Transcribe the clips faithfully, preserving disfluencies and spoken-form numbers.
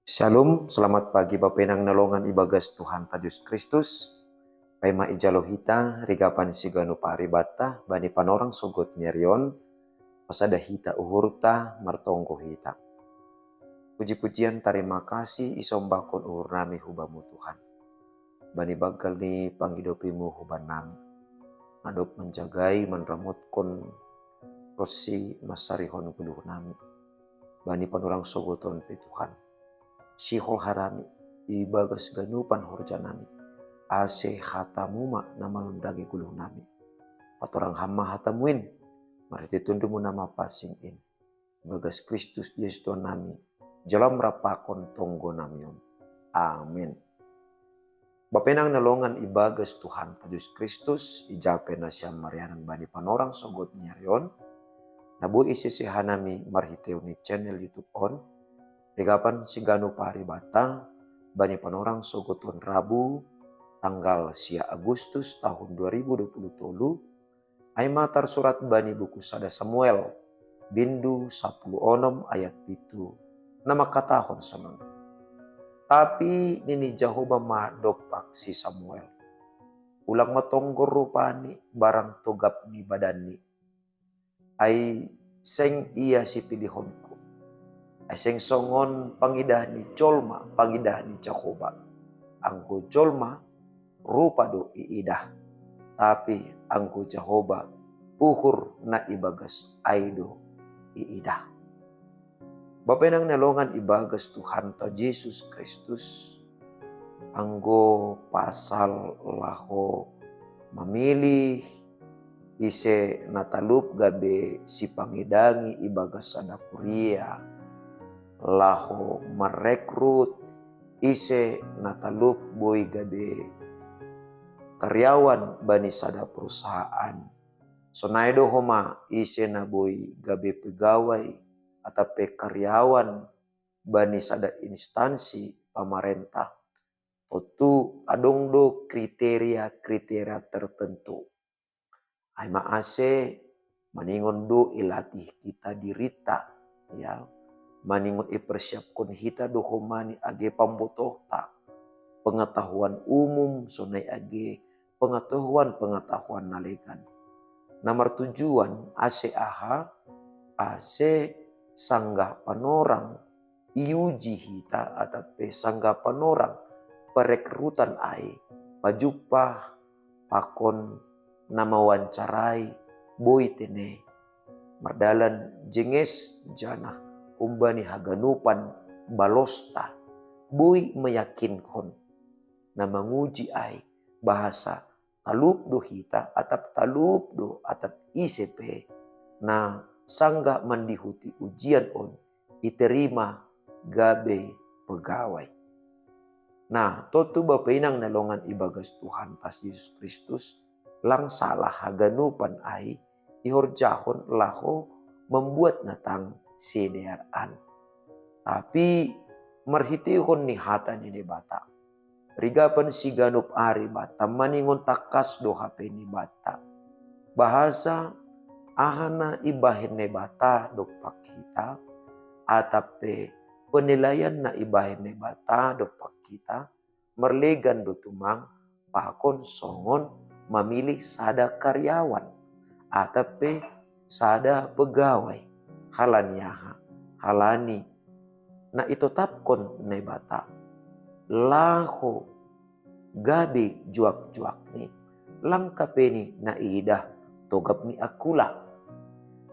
Shalom, selamat pagi Bapenang na longan ibagas Tuhan ta Jesus Kristus. Paima ijalo hita rigapan siganu paribata bani panorang sogot ni arion, pasada hita uhurta martonggo hita. Puji-pujian tarima kasih isombahkon uhur nami hubamu Tuhan. Bani bagal ni pangidopimu huban nami. Nadop manjagai manramotkon rosi masarihon guluh nami. Bani panorang sogoton pe Tuhan. Sihol hanami ibagas ganupan horja nami. Ase hatamu ma na manundangi guluh nami. Patorang hama hatamuin, marhite tundumu na mapasing in. Ibagas Kristus Jesus Tuhan nami, jalam rapakon tonggo nami on. Amin. Bapenang na longan ibagas Tuhan ta Jesus Kristus, ijape na siam marianan bani panorang sogot ni arion, na boi isese hanami marhiteon ni channel YouTube on, rigapan siganu paribata bani panorang sogoton Rabu, tanggal sia Agustus tahun dua ribu dua puluh tolu, ai ma tarsurat bani buku sada Samuel, bindu sapuluh onom ayat pitu, na mangkatahon sonon. Tapi nini Jahowa ma dompak si Samuel, ulang ma tonggor rupani barang togap ni badanni. Ai seng ia sipilihonku. Ai seng songon pangidah ni jolma pangidah ni Jahowa. Anggo jolma rupa do iidah, tapi anggo Jahowa uhur na ibagas ai do iidah. Bapenang na longan ibagas Tuhan ta Jesus Kristus, anggo pasal laho mamilih ise na talup gabe sipangidangi ibagas sada kuria, laho marekrut ise na talup boi gabe karyawan bani sada perusahaan. Sonai do homa ise na boi gabe pegawai atau pe karyawan bani sada instansi pamarentah. Tontu adong do kriteria-kriteria tertentu. Ai ma ase maningon do ilatih hita dirita, ya. Maningon ipersiapkon hita do homa ni age pambotohta, pengetahuan umum sonai age pengetahuan-pengetahuan na legan. Na martujuan ase aha? Ase sanggah panorang iuji hita atau pe sanggah panorang perekrutan ai pajumpah pakon na mawancarai boi tene mardalan jenges janah umbani haganupan balosta boi meyakinkon na manguji ai bahasa talup do hita atap talup do atap ise pe na sanggah mandihuti ujian on iterima gabe pegawai. Nah, tontu bapenang na longan ibagas Tuhan ta Jesus Kristus, lang salah haganupan ai ihorjahon laho membuat natang sidearan. Tapi marhitehon ni hata ni Debata, rigapan siganup ari bata maningon tangkas do hape ni bata. Bahasa aha na ibahen Debata dompak hita, atap pe penilaian na ibahen Debata dompak hita, marlegan do tumang pakon songon mamilih sada karyawan atap pe sada pegawai. Halani aha? Halani na itotapkon Naibata laho gabe juak-juakni, lang hape ni na iidah togap ni angkula,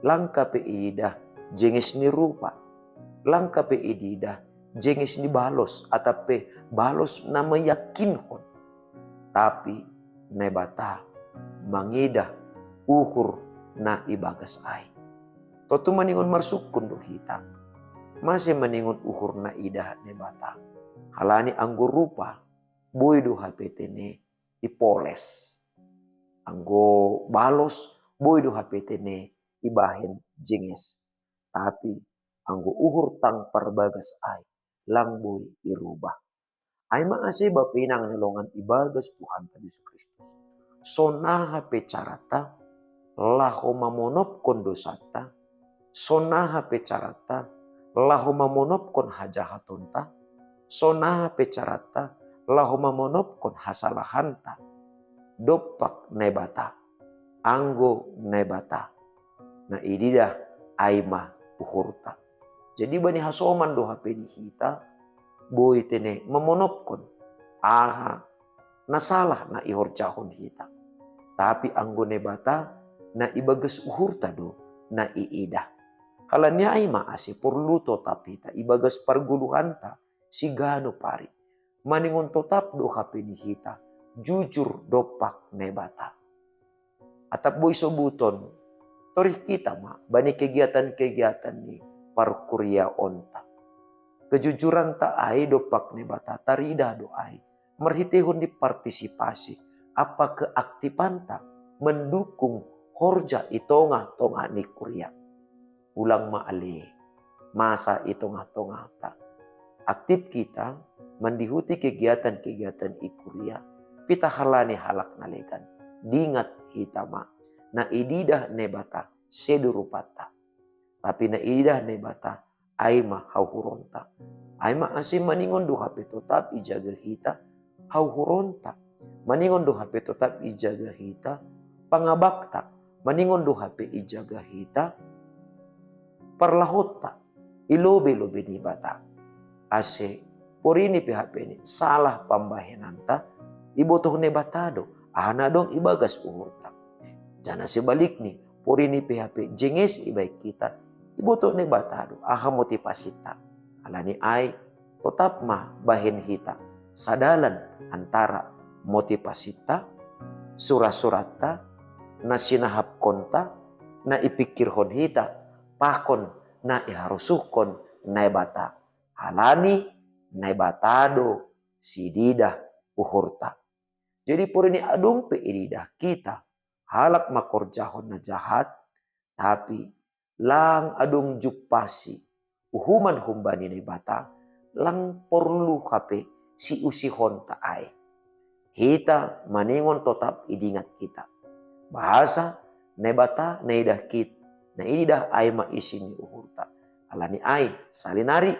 lang hape iidah jenges ni rupa, lang hape iidah jenges ni balos atap pe balos na meyakinkon. Tapi Naibata mangidah uhur na ibagas ai. Tontu maningon marsungkun do hita. Mase maningon uhur na iidah Naibata? Halani anggo rupa boi do hape tene ipoles. Anggo balos boi do hape tene ibahen jenges. Tapi anggo uhur tang parbagas ai lang boi irubah. Ai ma ase bapenang na longan ibagas Tuhanta Jesus Kristus. Sonaha pe carata laho mamonopkon dosanta, sonaha pe carata laho mamonopkon hajahatonta, Sona pe carata laho mamonopkon hasalahanta dompak Naibata, anggo Naibata na ididah ai ma uhurta. Jadi bani hasoman do hape ni hita, boi tene mamonopkon aha na salah na ihorjahon hita. Tapi anggo Naibata na ibagas uhurta do na iidah. Halani ai ma ase porlu totap hita ibagas pargoluhanta siganup ari. Maningon totap do hape ni hita jujur dompak Naibata. Atap boi sobuton, torih hita ma bani kegiatan-kegiatan ni parkuriaonta. Kejujuranta ai dompak Naibata taridah do ai marhiteihon ni partisipasi apa keaktipanta mendukung horja i tongah-tongah ni kuria. Ulang ma ale masa i tongah-tongahta. Aktip hita mandihuti kegiatan-kegiatan i kuria, pita halani halak na legan. Dingat hita ma, na ididah Naibata sedo rupanta. Tapi na ididah Naibata ai ma hauhuronta. Ai ma ase maningon do hape totap ijaga hita hauhuronta. Maningon do hape totap ijaga hita pangabakta. Maningon do hape ijaga hita parlahonta i lobei-lobei ni Naibata. Ase porini pe hape ni salah pambahenanta, ibotoh Naibata do aha na adong ibagas uhurta. Janah sebalikni, porini pe hape jenges ibahen hita, ibotoh Naibata do aha motivasinta. Halani ai, totap ma bahen hita sadalan antara motivasinta, sura-suranta, na sinahapkonta, na ipikirhon hita, pakon na iharosuhkon Naibata. Halani Naibata do sididah uhurta. Jadi porini adong pe ididah hita halak mangkorjahon na jahat, tapi lang adong jumpasi uhuman humbani Naibata, lang porlu hape siusihonta ai. Hita maningon totap idingat hita bahasa Naibata na idah hita, na ididah ai ma isi ni uhurta. Halani ai, salinari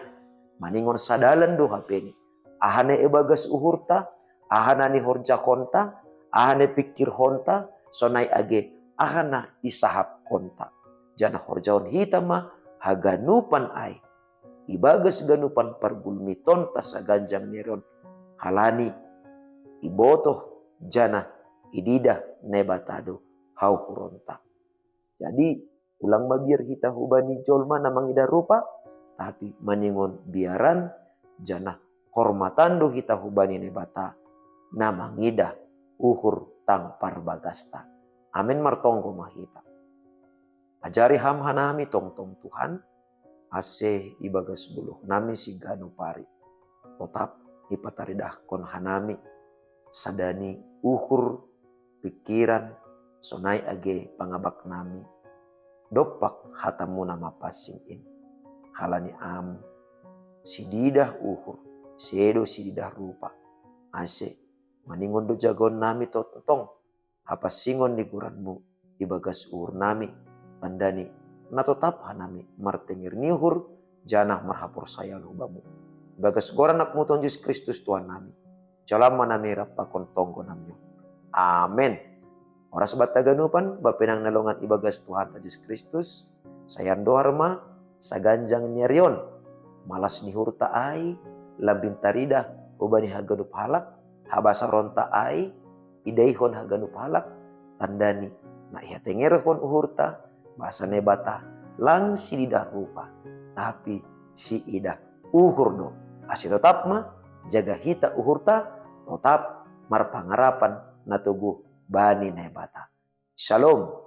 maningon sadalan do hape ni aha na ibagas uhurta, aha na nihorjahonta, aha na ipikirhonta, sonai age aha na isahapkonta. Janah horjahon hita ma haganupan ai ibagas ganupan pargulmitonta saganjang ni ari on, halani ibotoh janah ididah Naibata do hauhuronta. Jadi, ulang mabiar hita hubani jolma na mangidah rupa, tapi maningon biaran janah hormatan do hita hubani Naibata na mangidah uhur tang parbagasta. Amen. Martonggo ma hita. Ajari Ham hanami tongtong, Tuhan, ase ibagas goluhnami siganup ari totap ipataridahkon hanami sada ni uhur, pikiran, sonai age pangabaknami dompak hataMu na mapansing in. Halani Ham sididah uhur, sedo sididah rupa, ase maningon do jagaonnami tongtong hapansingon ni goranMu ibagas uhurnami, tandani na totap hanami martenger ni uhur janah marhaporsayaon hu Bamu. Ibagas goran AnakMu Tuhan Jesus Kristus Tuhannami, jalo ma nami rap pakon tonggonami on. Amen. Horas banta haganupan, bapa inang na longan ibagas Tuhanta Jesus Kristus, sai andohar ma saganjang ni ari on malas ni uhurta ai, lambin taridah hubani haganup halak, habasaronta ai idaihon haganup halak, tandani na ihatengerhon uhurta, bahasa Naibata lang sididah rupa, tapi siidah uhur do. Ase totap ma jaga hita uhurta totap marpangarapan na toguh bani Naibata. Shalom.